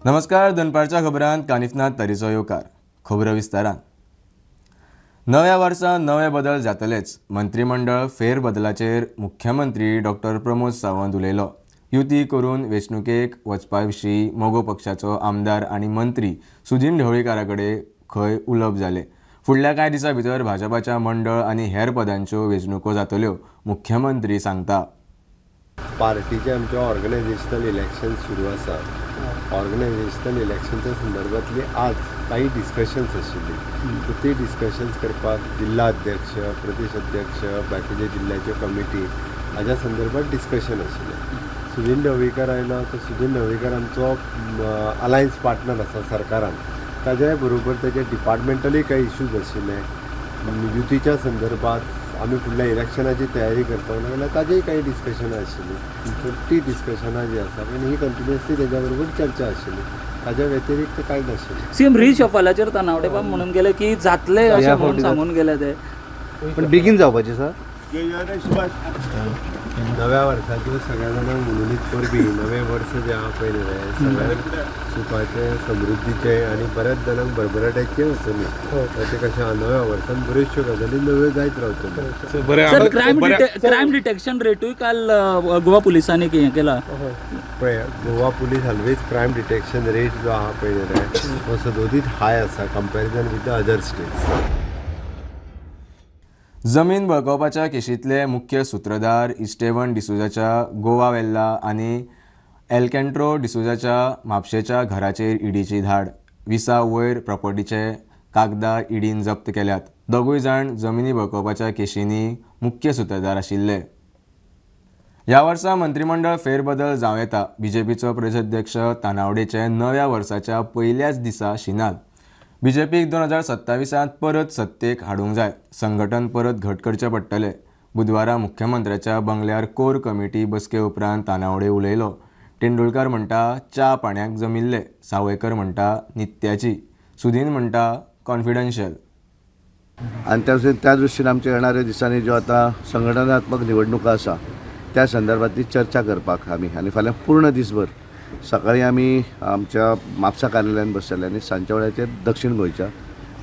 नमस्कार, दनपारच्या खबरांत कानिफनाथ तारीचो येवकार. खबरो विस्तारान. नव्या वर्सा नवे बदल जातलेच. मंत्रीमंडळ फेरबदलाचेर मुख्यमंत्री डॉक्टर प्रमोद सावंत उलयलो. युती करून वेंचणुकेक वचपा विशीं मगो पक्षाचो आमदार आनी मंत्री सुदिन ढवळीकारा कडेन खंय उलोवप जालें. फुडल्या कांय दिसां भितर भाजपाच्या मंडळ आनी हेर पदांच्यो वेंचणुको जातल्यो, मुख्यमंत्री सांगता. पार्टीचे आमचे ऑर्गनायझेशनल इलेक्शन सुरू आसा. ऑर्गनायझेशनल इलेक्शनच्या संदर्भातली आज काही डिस्कशन्स आशिल्ली. सो ती डिस्कशन्स करपाक जिल्हा अध्यक्ष, प्रदेश अध्यक्ष, बाकीचे जिल्ह्याच्यो कमिटी हाज्या संदर्भात डिस्कशन आशिल्लें. सुदिन ढवळीकर आयलो तर सुदिन ढवळीकर आमचो अलायन्स पार्टनर आसा सरकारान. ताज्या बरोबर ताजे डिपार्टमेंटलूय काही इश्यूज आशिल्ले. युतीच्या संदर्भात आमी फुडल्या इलेक्शनाची तयारी करपाक लागल्या, ताजेय काही डिस्कशनां आशिल्लीं. सो ती डिस्कशनां जी आसा आनी ही कंटिन्युअसली तेज्या बरोबर चर्चा आशिल्ली. ताज्या व्यतिरिक्त कांय नाशिल्लें. सीएम रिशफलाचेर तानावडे बाब म्हणून गेले की जातले अशें म्हणून सांगून गेले ते, पण बेगीन जावपाचें सर. नव्या वर्साच्यो सगळ्या जाणांक म्हणूनच परबी. नवें वर्स जें आहा पळय न्ही रे, सगळ्यांक सुखाचें, समृद्धीचें आनी बऱ्याच जाणांक भरभराटाचें वचुनी. तें कशें आहा, नव्या वर्सान बऱ्योचश्यो गजाली नव्यो जायत रावतल्यो. सर, क्रायम डिटेक्शन रेटूय काल गोवा पुलिसांनी हें केला. पळय, Goa police always crime detection rate जो आहा पळय न्ही रे, तो सदोदीत हाय आसा comparison with the other states. जमीन बळकावपाच्या केशींतले मुख्य सुत्रधार इस्टेवन डिसोजाच्या गोवा वेल्ला आनी एलकेंट्रो डिसोजाच्या म्हापशेच्या घराचेर ईडीची धाड. 20 वयर प्रॉपर्टीचे कागदां ईडीन जप्त केल्यात. दोगूय जाण जमिनी बळकावपाच्या केशींनी मुख्य सुत्रधार आशिल्ले. ह्या वर्सा मंत्रीमंडळ फेरबदल जावं येता. बीजेपीचो प्रदेशाध्यक्ष तानावडेचे नव्या वर्साच्या पयल्याच दिसा शिनाल. बीजेपीक 2027 परत सत्तेक हाडूंक जाय. संघटन परत घट करचें पडटलें. बुधवारा मुख्यमंत्र्याच्या बंगल्यार कोर कमिटी बसके उपरांत तानावडे उलयलो. तेंडुलकार म्हणटा च्या पाण्याक जमिल्ले, सावयकर म्हणटा नित्याची, सुदीन म्हणटा कॉन्फिडन्शियल. आनी त्या दृश्टीन आमच्या येणाऱ्या दिसांनी ज्यो आतां संघटनात्मक निवडणुका आसा त्या संदर्भातली चर्चा करपाक आमी आनी फाल्यां पूर्ण दिसभर सकाळी आमी आमच्या म्हापसा कार्यालयान बसतले आनी सांजच्या वेळाचेर दक्षीण गोंयच्या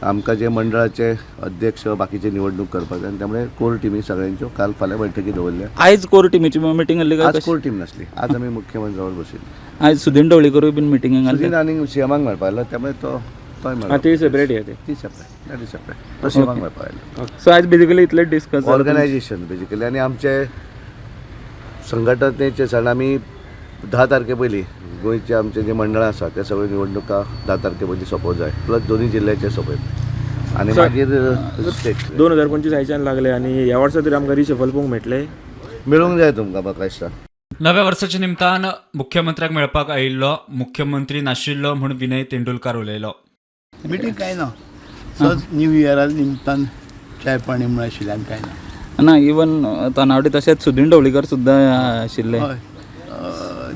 आमकां जे मंडळाचे अध्यक्ष बाकीचे निवडणूक करपाक जाय आनी त्यामुळे कोर टिमी सगळ्यांच्यो काल फाल्यां बैठकी दवरल्या. आयज कोर टिमीची मिटींग आसली काय? आज कोर टीम नासली, आज आमी मुख्यमंत्र्यावर बशिल्ली. आयज सुदीन ढवळीकरूय बीन मिटिंगेक सुदीन आनी सीएमाक मेळपाक आयलो, त्यामुळे तो मेळ्ळो. ती सेपरेट आहे, ती सेपरेट, that is separate. तो सीएमाक मेळपाक आयलो. सो आयज बेसिकली इतलें डिस्कस ऑर्गनायझेशन बेसिकली आनी आमचे संघटनेचे सण आमी 10 तारखे पयलीं गोंयचे आमचे जे मंडळां आसा ते सगळ्यो निवडणुका 10 तारखे पयलीं सोंपोवंक जाय, प्लस दोनूय जिल्ल्याचे सोंपयत आनी मागीर स्टेट. 2025 आयच्यान लागले आनी ह्या वर्सा तरी आमकां रिशफल पळोवंक मेळटलें, मेळूंक जाय तुमकां म्हाका दिसता. नव्या वर्साच्या निमतान मुख्यमंत्र्याक मेळपाक आयिल्लो मुख्यमंत्री नाशिल्लो म्हूण विनय तेंडुलकार उलयलो. मिटींग कांय ना, सहज न्यू इयरा निमतान चाय पाणी म्हूण आशिल्लें आनी कांय ना. ना, इवन तानावडे तशेंच सुदीन ढवळीकर सुद्दां आशिल्ले. हय,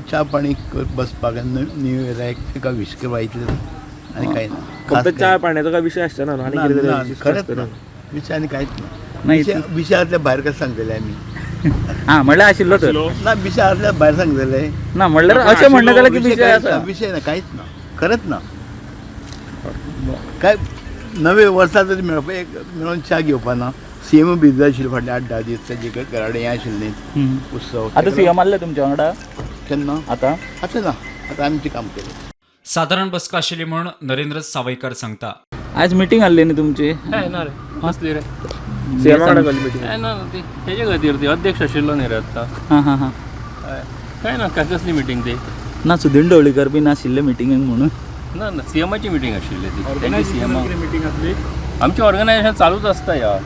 च्या पाणी बसपाक न्यू इयराक एका विश करपा इतलें आनी कांय ना. फक्त च्या पाण्याचो काय विशय आसचो ना, आनी कितें? खरेंच ना, विशय आनी कांयच ना. विशयांतल्या भायर कशें सांगतले आमी? हां, म्हणल्यार आशिल्लो तर ना, विशयांतल्या भायर सांगतले ना, म्हणल्यार अशें म्हणणें जाल्यार की विशय आसा. विशय ना, कांयच ना, खरेंच ना. काय नवे वर्सा तरी मेळपा एक मेळोन च्या घेवपा ना. सीएम बिजी आशिल्ले फाटले 8-10 दीस, तेजे घरा कडेन हें आशिल्लें उत्सव. आतां सीएम आसले तुमच्या वांगडा केन्ना? आतां आतां ना, आतां आमचें काम केलें. सादारण बसका आशिल्ली म्हूण नरेंद्र सावयकर सांगता. आयज मिटींग आसली न्ही तुमची? ना रे, कसली रे? सीएमा कडेन कसली मिटींग? ना, ती तेजे खातीर ती अध्यक्ष आशिल्लो न्ही रे आतां. हां हां हां, काय ना, कसली मिटींग ती? ना, सुदीन ढवळीकर बीन आशिल्ले मिटिंगेक म्हणून. ना ना, सीएमाची मिटींग आशिल्ली ती. तेंची सीएमा मिटींग आसली. आमचें ऑर्गनायझेशन चालूच आसता ह्या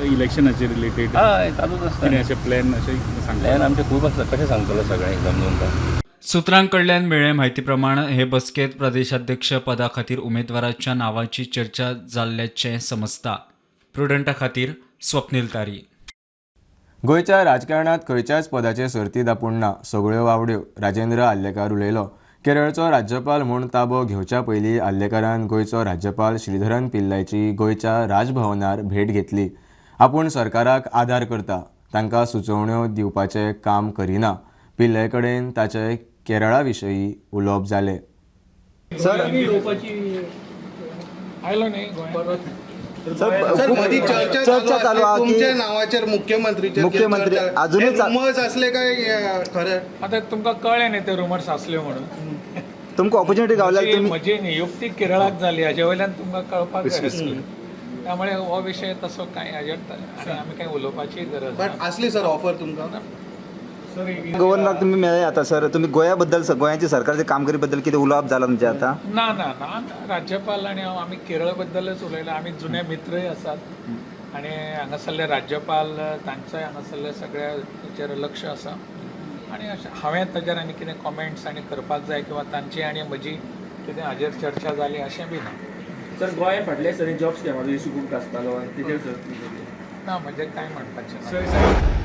इलेक्शनाचे रिलेटेड. हय, चालूच आसता. अशें प्लॅन अशें सांगता? प्लॅन आमचे खूब आसता, कशें सांगतलो सगळ्यांक समजून काय? सूत्रां कडल्यान मेळ्ळे म्हायती प्रमाण हे बसकेंत प्रदेशाध्यक्ष पदा खातीर उमेदवाराच्या नावाची चर्चा जाल्ल्याचें समजता. प्रुडंटा खातीर स्वप्नील तारी. गोंयच्या राजकारणांत खंयच्याच पदाचे सर्तीत आपूण ना, सगळ्यो वावड्यो, राजेंद्र आर्लेकार उलयलो. केरळचो राज्यपाल म्हूण ताबो घेवच्या पयलीं आर्लेकारान गोंयचो राज्यपाल श्रीधरन पिल्लयची गोंयच्या राजभवनार भेट घेतली. आपूण सरकाराक आदार करता, तांकां सुचोवण्यो दिवपाचें काम करिना. पिल्लय कडेन ताचें केरळा विशीं उलोवप जालें. सर आयलो न्ही गोंयांत. चर्चा चालू आहा तुमच्या नावाचेर मुख्यमंत्री अजूनय रुमर्स असले काय खरें? आतां तुमकां कळ्ळें न्ही ते रुमर्स आसले म्हणून. तुमकां ऑपॉर्च्युनिटी गावल्यार तुमी म्हजी नियुक्ती केरळाक जाली हाजे वयल्यान तुमकां कळपाक जाय. त्यामुळे हो विशय तसो कांय हाजेर आनी आमी कांय उलोवपाची गरज ना. आसली सर ऑफर तुमकां? गव्हर्नराक तुमी मेळ्ळे आतां सर, तुमी गोंया बद्दल गोंयाच्या सरकारच्या कामगिरी बद्दल कितें उलोवप जालां तुमचें आतां? ना ना ना, राज्यपाल आनी हांव आमी केरळ बद्दलच उलयला. आमी जुने मित्रय आसात आनी हांगासरले राज्यपाल तांचोय हांगासरले सगळ्याचेर लक्ष आसा आनी अशें हांवें ताजेर आनी कितें कॉमेंट्स आनी करपाक जाय किंवा तांची आनी म्हजी कितें हाजेर चर्चा जाली अशें बी ना. सर गोंय फाटल्या दिसांनी जॉब स्कॅमाचो इशू खूब गाजतालो आनी तेजेर सर ना म्हणजे कांय म्हणपाचें ना.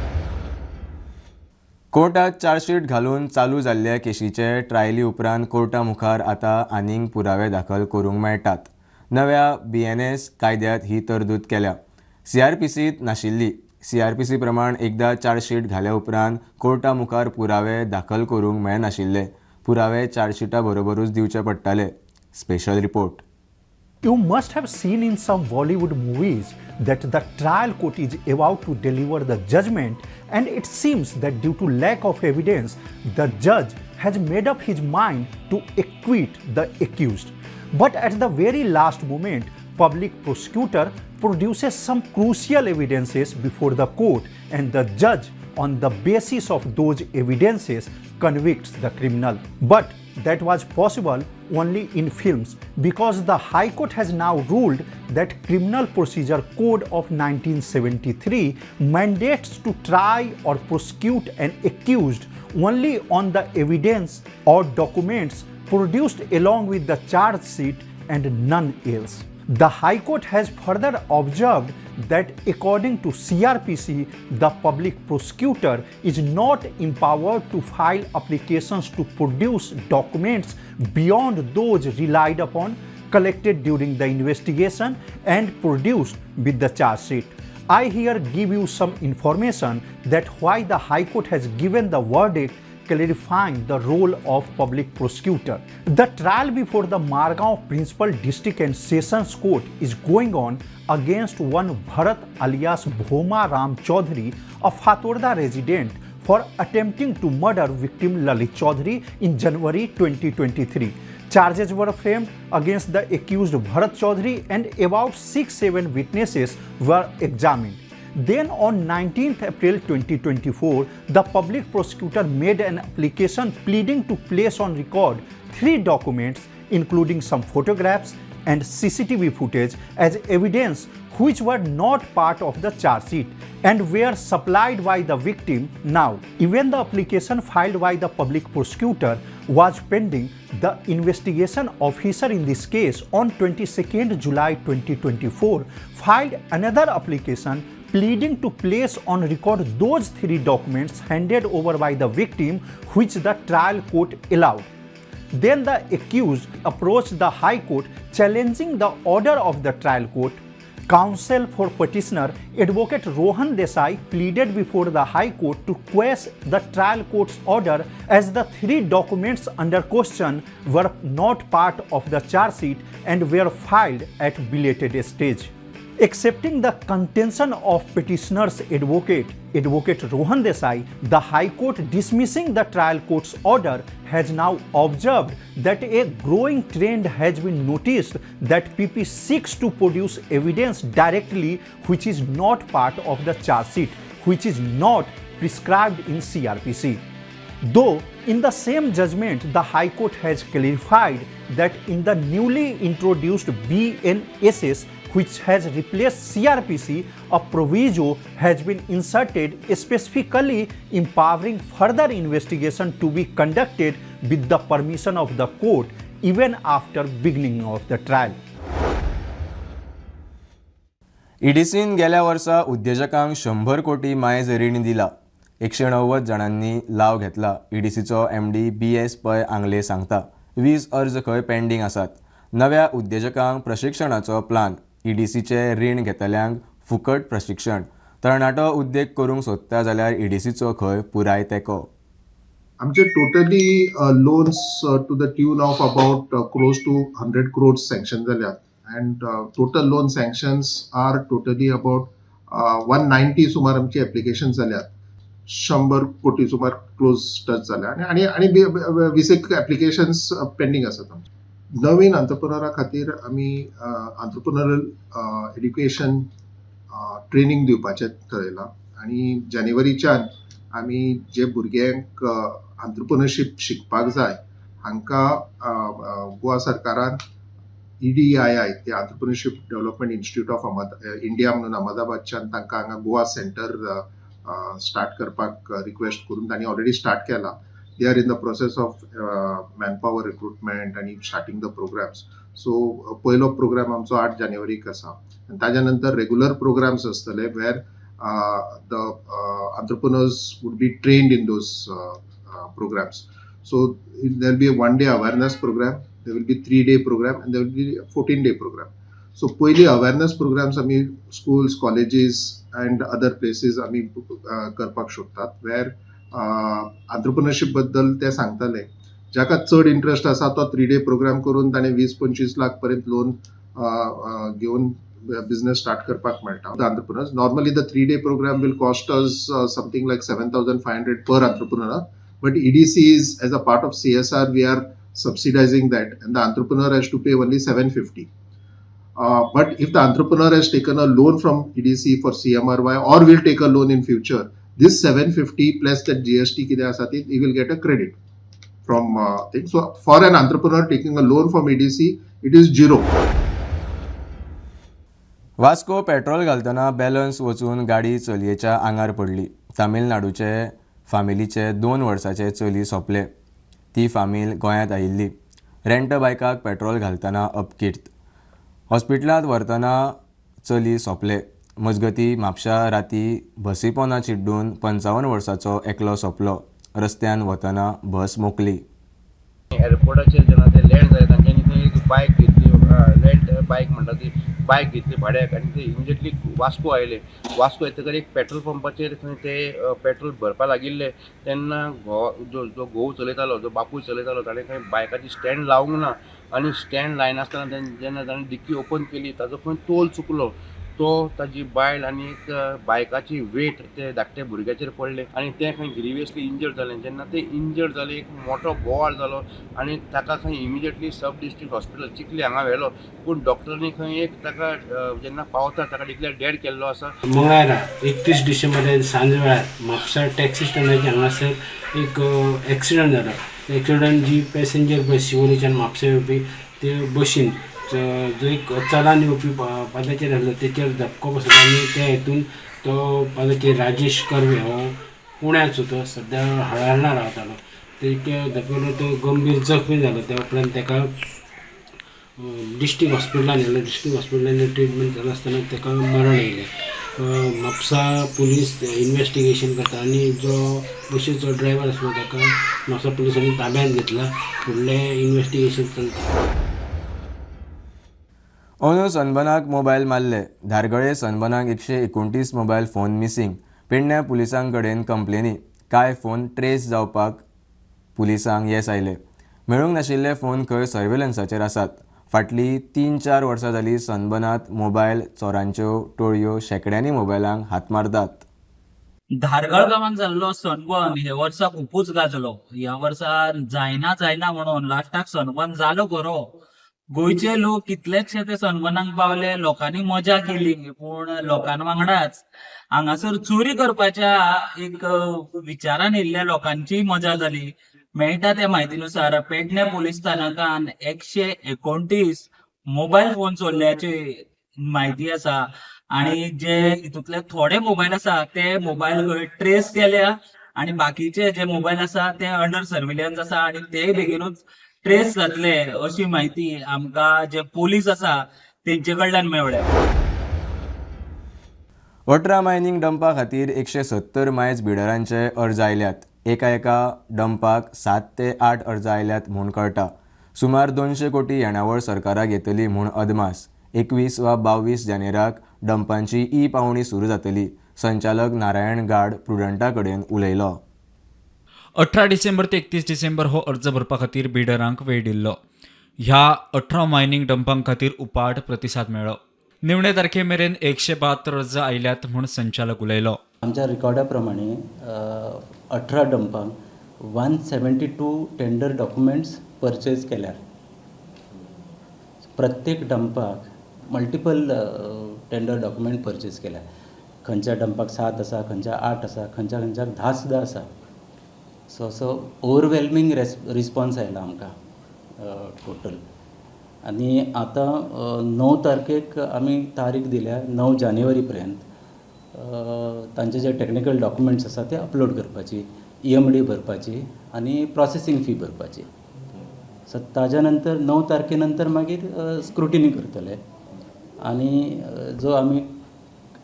कोर्टात चार्जशीट घालून चालू जाल्ल्या केशीचे ट्रायली उपरांत कोर्टा मुखार आतां आनीक पुरावे दाखल करूंक मेळटात. नव्या BNS कायद्यांत ही तरतूद केल्या. CRPCत नाशिल्ली. CRPC प्रमाण एकदां चार्जशीट घाल्या उपरांत कोर्टा मुखार पुरावे दाखल करूंक मेळनाशिल्ले. पुरावे चार्जशीटा बरोबरूच दिवचे पडटाले. Special report. You must have seen in some Bollywood movies that the trial court is about to deliver the judgment, and it seems that due to lack of evidence, the judge has made up his mind to acquit the accused. But at the very last moment, public prosecutor produces some crucial evidences before the court, and the judge, on the basis of those evidences, convicts the criminal. But that was possible only in films, because the High Court has now ruled that Criminal Procedure Code of 1973 mandates to try or prosecute an accused only on the evidence or documents produced along with the charge sheet and none else. The High Court has further observed that according to CRPC, the public prosecutor is not empowered to file applications to produce documents beyond those relied upon, collected during the investigation and produced with the charge sheet. I here give you some information that why the High Court has given the verdict clarifying the role of public prosecutor. The trial before the Margao Principal District and Sessions Court is going on against one Bharat alias Bhoma Ram Chaudhary, a Fatorda resident, for attempting to murder victim Lalit Chaudhary in January 2023. Charges were framed against the accused Bharat Chaudhary and about 6-7 witnesses were examined. Then on 19th April 2024, the public prosecutor made an application pleading to place on record 3 documents, including some photographs and CCTV footage as evidence which were not part of the charge sheet and were supplied by the victim. Now, even the application filed by the public prosecutor was pending, the investigation officer in this case on 22nd July 2024 filed another application pleading to place on record those 3 documents handed over by the victim, which the trial court allowed. Then the accused approached the High Court challenging the order of the trial court. Counsel for petitioner, Advocate Rohan Desai, pleaded before the High Court to quash the trial court's order as the 3 documents under question were not part of the charge sheet and were filed at belated stage. Accepting the contention of petitioner's advocate, Advocate Rohan Desai, the High Court dismissing the trial court's order has now observed that a growing trend has been noticed that PP seeks to produce evidence directly which is not part of the charge sheet, which is not prescribed in CRPC. Though in the same judgment, the High Court has clarified that in the newly introduced BNSS, which has replaced CRPC, a proviso has been inserted specifically empowering further investigation to be conducted with the permission of the court even after beginning of the trial. EDCन गेल्या वर्सा उद्देजकांक 100 कोटी मायज रीण दिला. 190 जाणांनी लाव घेतला. EDCचो MD BS Pai Angle सांगता 20 अर्ज खंय पेंडींग आसात. नव्या उद्देजकांक प्रशिक्षणाचो प्लान. EDCचे रीण घेतल्यांक फुकट प्रशिक्षण. तरणाटो उद्देग करूंक सोदता जाल्यार EDCचो खंय पुराय तेंको. आमचे totally loans to the tune of about close to 100 crores sanction जाल्यात and total loan sanctions are totally about 190 सुमार आमची एप्लिकेशन जाल्यात. 100 कोटी सुमार क्लोज टच जाल्या आनी आनी आनी विसेक एप्लिकेशन्स पेंडींग आसात आमचे. नवीन अंत्रप्रनरा खातीर आमी अंत्रप्रनरल एड्युकेशन ट्रेनींग दिवपाचें थरयलां आनी जानेवारीच्यान आमी जे भुरग्यांक अंत्रप्रनरशीप शिकपाक जाय, हांकां गोवा सरकारान ईडीआयआय, ते Entrepreneurship Development Institute of India म्हणून अहमदाबादच्यान तांकां हांगा गोवा सेंटर स्टार्ट करपाक रिक्वेस्ट करून तांणी ऑलरेडी स्टार्ट केला. They are in the process of manpower recruitment आनी स्टार्टींग the programs. सो पयलो प्रोग्राम आमचो 8 जानेवारीक आसा आनी ताज्या नंतर रेगुलर प्रोग्राम्स आसतले, where the entrepreneurs would be trained in those programs. So there will be a 1 day awareness program, there will be 3 day program and there will be a 14 day program. So पयली awareness programmes आमी schools, colleges and other places आमी करपाक सोदतात, वेर आंत्रप्रनरशीप बद्दल ते सांगतले. जाका चड इंट्रस्ट आसा तो 3 डे प्रोग्राम करून ताणें 20-25 लाख पर्यंत लोन घेवन बिझनेस स्टार्ट करपाक मेळटा. The entrepreneurs, normally the 3 day program will cost us something like 7500 per entrepreneur, but EDC is, as a part of CSR, we are subsidizing that and the entrepreneur has to pay only 750. But if the entrepreneur has taken a loan from EDC for CMRY or will take a loan in future, this 750 plus that GST कितें आसा ती, he will get a credit from thing. So for an entrepreneur taking a loan from EDC, it is zero. Vasco petrol घालतना balance वचून गाडी चलयेच्या आंगार पडली. तामिळनाडूचे फामिलीचे 2 वर्साचे चली सोंपले. ती फामील गोंयांत आयिल्ली. रेंट बायकाक पेट्रोल घालतना अपकीर्त. हॉस्पिटलांत व्हरतना चली सोंपले. मजगतीं, म्हापशा राती बसी पोंदा चिड्डून 55 वर्साचो एकलो सोंपलो. रस्त्यान वतना बस मोखली. एअरपोर्टाचेर जेन्ना ते लँड जाले, तांच्यांनी थंय एक बायक घेतली, रेंट बायक म्हणटा ती बायक घेतली भाड्याक आनी ते इमिजिएटली वास्को आयले. वास्को येतकर एक पेट्रोल पंपाचेर थंय ते पेट्रोल भरपा लागिल्ले तेन्ना घोव जो जो घोव चलयतालो, जो बापूय चलयतालो, ताणें खंय बायकाची स्टँड लावंक ना आनी स्टँड लायनासतना जेन्ना ताणें डिक्की ओपन केली, ताजो खंय तोल चुकलो. तो ताजी बायल आनी एक बायकाची वेट ते धाकट्या भुरग्याचेर पडलें आनी तें खंय ग्रिवियसली इंजर्ड जालें. जेन्ना तें इंजर्ड जालें, एक मोठो बोवाळ जालो आनी ताका खंय इमिजिएटली सब डिस्ट्रिक्ट हॉस्पिटल चिखली हांगा व्हेलो, पूण डॉक्टरांनी खंय एक ताका जेन्ना पावता ताका डिक्लेअर डेड केल्लो आसा. मंगळारा 31 डिसेंबर सांजवेळार म्हापसा टॅक्सी स्टँडाच्या हांगासर एक एक्सिडंट जालो. एक्सिडंट जी पॅसेंजर बस शिवोलेच्यान म्हापसा येवपी, ते बशीन जो एक चलान येवपी पादाचेर आसलो तेचेर धपको बसलो आनी त्या हितून तो पादाचेर राजेश कर्वे हो पुण्याचो, तो सद्या हळर्णा रावतालो, तेच्या धपकेलो तो गंभीर जखमी जालो. त्या उपरांत ताका डिस्ट्रिक्ट हॉस्पिटलान व्हेलो. डिस्ट्रिक्ट हॉस्पिटलान ट्रिटमेंट चालू आसतना ताका मरण येयलें. म्हापसा पुलीस इन्वेस्टिगेशन करता आनी जो बशीचो ड्रायवर आसलो ताका म्हापसा पुलिसांनी ताब्यांत घेतला. फुडलें इन्वेस्टिगेशन चलता. अंदू सनबर्नाक मोबायल मारले. धारगळे सनबर्नाक 129 मोबायल फोन मिसिंग. पेडण्यां पुलिसां कडेन कंप्लेनी. कांय फोन ट्रेस जावपाक पुलिसांक येस आयलें. मेळूंक नाशिल्ले फोन खंय सर्वेलन्साचेर आसात. फाटलीं 3-4 वर्सां जालीं सनबर्नांत मोबायल चोरांच्यो टोळयो शेंकड्यांनी मोबायलांक हात मारतात. धारगळ गांवांत जाल्लो सनबर्न हे वर्सा खुपूच गाजलो. ह्या वर्सा जायना जायना म्हणून लास्टाक सनबर्न जालो खरो. गोंयचे लोक कितलेशे ते सनबर्नाक पावले, लोकांनी मजा केली, पूण लोकां वांगडाच हांगासर चोरी करपाच्या एक विचारान येयल्ल्या लोकांची मजा जाली. मेळटा त्या म्हायतीनुसार पेडणे पोलीस स्थानकान 129 मोबायल फोन चोरल्याची म्हायती आसा आणि जे हितूंतले थोडे मोबायल आसा ते मोबायल ट्रेस केल्या आणि बाकीचे जे मोबायल आसा ते अंडर सर्वेलन्स आसा आणि ते बेगीनूच ट्रेस जातले अशी म्हायती आमकां जे पोलीस आसा तेंचे कडल्यान मेवल्या. 18 मायनींग डंपा खातीर 170 मायज बिडरांचे अर्ज आयल्यात. एका एका डंपाक 7 ते 8 अर्ज आयल्यात म्हूण कळटा. सुमार 200 कोटी येणावळ सरकाराक येतली म्हूण अदमास. 21 वा 22 जानेराक डंपांची ई पावणी सुरू जातली. संचालक नारायण गाड प्रुडंटा कडेन उलयलो. 18 डिसेंबर ते 31 डिसेंबर हो अर्ज भरपा खातीर बिडरांक वेळ दिल्लो. ह्या 18 मायनींग डंपां खातीर उपाट प्रतिसाद मेळ्ळो. निमणे तारखे मेरेन 172 अर्ज आयल्यात म्हूण संचालक उलयलो. आमच्या रिकॉर्डा प्रमाणे 18 डंपांक 172 टेंडर डॉक्युमेंट्स परचेज केल्यार. प्रत्येक डंपाक मल्टिपल टेंडर डॉक्युमेंट परचेज केल्या. खंयच्या डंपाक 7 आसा, खंयच्या 8 आसा, खंयच्या खंयच्याक 10 सुद्दां आसा. सो असो ओवरवेल्मिंग रिस्पॉन्स आयला आमकां टोटल. आनी आतां 9 तारखेक आमी तारीख दिल्या, 9 जानेवारी पर्यंत तांचे जे टॅक्निकल डॉक्युमेंट्स आसा ते अपलोड करपाची, EMD भरपाची आनी प्रोसेसींग फी भरपाची. सो ताज्या नंतर 9 तारखे नंतर मागीर स्क्रुटिनी करतले आनी जो आमी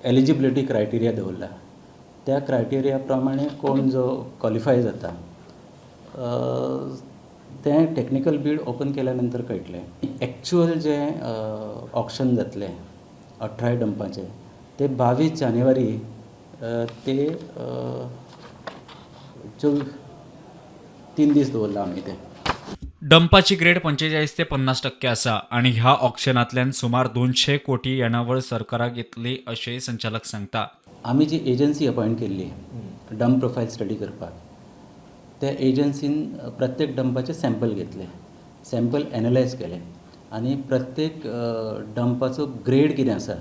एलिजिबिलिटी क्रायटेरिया दवरला त्या क्रायटेरिया प्रमाणे कोण जो क्वॉलिफाय जाता तें टॅक्निकल बीड ओपन केल्या नंतर कळटलें. एक्चुअल जें ऑक्शन जातलें 18 डंपाचें ते 22 जानेवारी ते 3 दीस दवरला आमी ते. डंपाची ग्रेड 45 ते 50% आसा आनी ह्या ऑक्शनांतल्यान सुमार 200 कोटी येणावळ सरकाराक येतली अशें संचालक सांगता. आमी जी एजन्सी अपॉयंट केल्ली डंप प्रोफायल स्टडी करपाक, त्या एजन्सीन प्रत्येक डंपाचे सॅम्पल घेतले, सॅम्पल एनलायज केले आनी प्रत्येक डंपाचो ग्रेड कितें आसा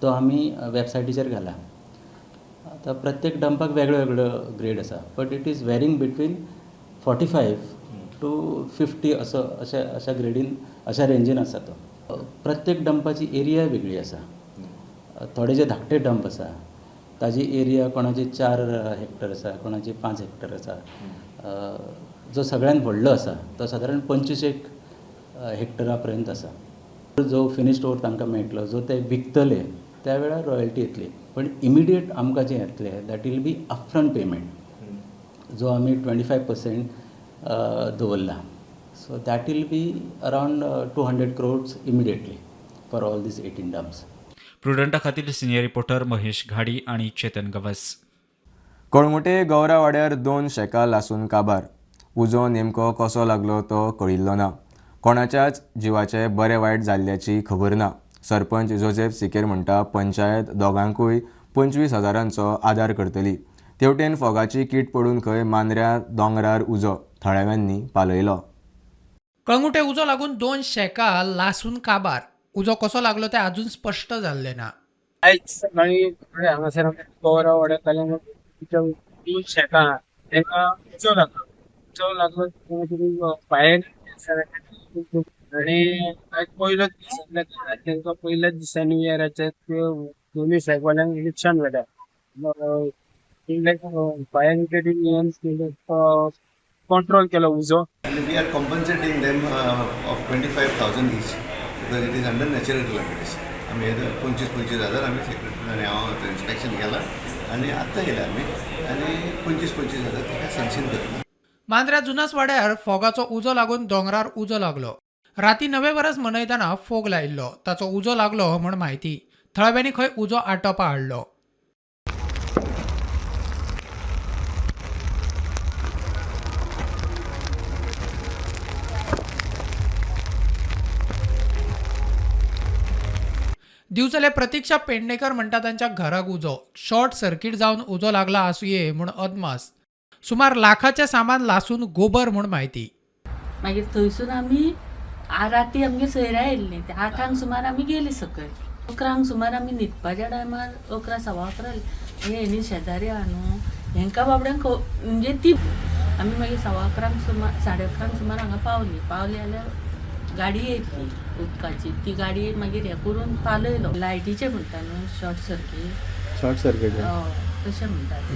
तो आमी वेबसायटीचेर घाला. आतां प्रत्येक डंपाक वेगळो वेगळो ग्रेड आसा, but it is varying between 45 to 50 असो अशा अशा ग्रेडीन अशा रेंजीन आसा तो. प्रत्येक डंपाची एरिया वेगळी आसा. थोडे जे धाकटे डंप आसा ताजी एरिया कोणाची 4 हेक्टर आसा, कोणाची 5 हेक्टर आसा. जो सगळ्यान व्हडलो आसा तो सादारण 25 हेक्टरा पर्यंत आसा. जो फिनिश्ड ओर तांकां मेळटलो, जो ते विकतले त्या वेळार रॉयल्टी येतली, पण इमिडिएट आमकां जें येतलें that will be upfront payment जो आमी 25% दवरला. So that will be around 200 crores immediately for all these 18 dumps. प्रुडंटा खातीर सिनियर रिपोर्टर महेश घाडी आणि चेतन गवस. कळंगूटे गौरावाड्यार 2 शेकां लासून काबार. उजो नेमको कसो लागलो तो कळिल्लो ना. कोणाच्याच जिवाचे बरें वायट जाल्ल्याची खबर ना. सरपंच जोसेफ सिकेर म्हणटा पंचायत दोगांकूय 25,000 आदार करतली. तेवटेन फोगाची कीट पडून खंय मांद्र्या दोंगरार उजो थळाव्यांनी पालयलो. कळंगूटे उजो लागून 2 शेकां लासून काबार. उजो कसो लागलो ते अजून स्पश्ट जाल्लें ना. आयज सकाळी हांगासर गौरावाड्यार 2 शेकां तांकां उजो लागलो. उजो लागलो फायर आनी आयज पयलोच दीस आसल्या कारणान तांकां पयल्याच दिसा न्यू इयराचे दोनूय शेकवाल्यांक लुकसाण जालें. फायर ब्रिगेडीन कंट्रोल केलो उजो. We are compensating them of 25,000 each because it is under natural calamities. आमी 25-25,000 आमी सेक्रेटरी आनी हांव इन्स्पेक्शन केलां आनी आत्तां येयले आमी आनी 25-25,000 ताका सँक्शन करता. मांद्र्या जुनास वाड्यार फोगाचो उजो लागून दोंगरार उजो लागलो. राती 9 वरस मनयतना फोग लायिल्लो, ताचो उजो लागलो म्हण म्हायती. थळाव्यांनी खंय उजो आटोपा हाडलो. दिवचले प्रतीक्षा पेडणेकर म्हणटा तांच्या घराक उजो शॉर्ट सर्किट जावन उजो लागला आसुये म्हूण अदमास. सुमार लाखाचें सामान लासून गोबर म्हूण म्हायती. मागीर थंयसून आमी राती आमगे सोयऱ्या आयिल्लीं, ते 8 सुमार आमी गेली सकयल. 11 सुमार आमी न्हिदपाच्या टायमार 11, 11:15 हेणी शेजारी आहा न्हू, हेंकां बाबड्यांक म्हणजे ती आमी मागीर 11:15 सुमार 11:30 सुमार हांगा पावली. पावली जाल्यार गाडी येयली उदकाची, ती गाडी मागीर हें करून पालयलो. लायटीचें म्हणटा न्हू शॉर्ट सर्कीट, शॉर्ट सर्कीट तशें म्हणटा ते.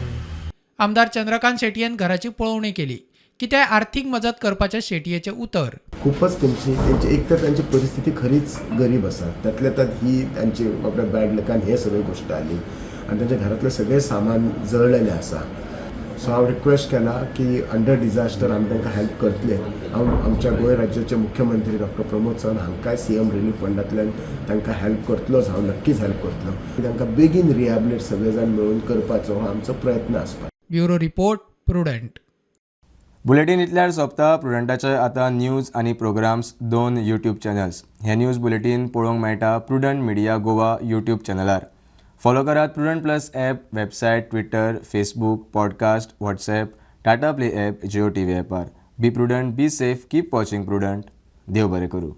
आमदार चंद्रकांत शेटयेन घराची पळोवणी केली. कितें आर्थिक मजत करपाचें शेटयेचें उतर. खूपच तेंची एक तर तांची परिस्थिती खरीच गरीब आसा, त्यातल्या त्यात ही तांची आपल्या बॅड लकान हे सगळी गोष्ट आली आनी तांच्या घरातलें सगळें सामान जळलेलें आसा. सो हांव रिक्वेस्ट केला की अंडर डिझास्टर आमी तांकां हेल्प करतले. हांव आमच्या गोंय राज्याचे मुख्यमंत्री डॉक्टर प्रमोद सावंत हांकांय CM relief फंडांतल्यान तांकां हेल्प करतलोच, हांव नक्कीच हेल्प करतलो. तांकां बेगीन रिहॅबिलिट सगळे जाण मेळून करपाचो हो आमचो प्रयत्न आसपाक. Bureau report, Prudent. बुलेटीन इतल्यार सोंपता. प्रुडंटाचे आतां न्यूज आनी प्रोग्राम्स 2 यूट्यूब चॅनल्स. हे न्यूज बुलेटीन पळोवंक मेळटा प्रुडंट मिडिया गोवा यूट्यूब चॅनलार. फॉलो करात Prudent plus app, website, Twitter, Facebook, podcast, WhatsApp, Tata Play app, Jio TV ॲपार. Be prudent, be safe, keep watching Prudent. देव बरें करूं.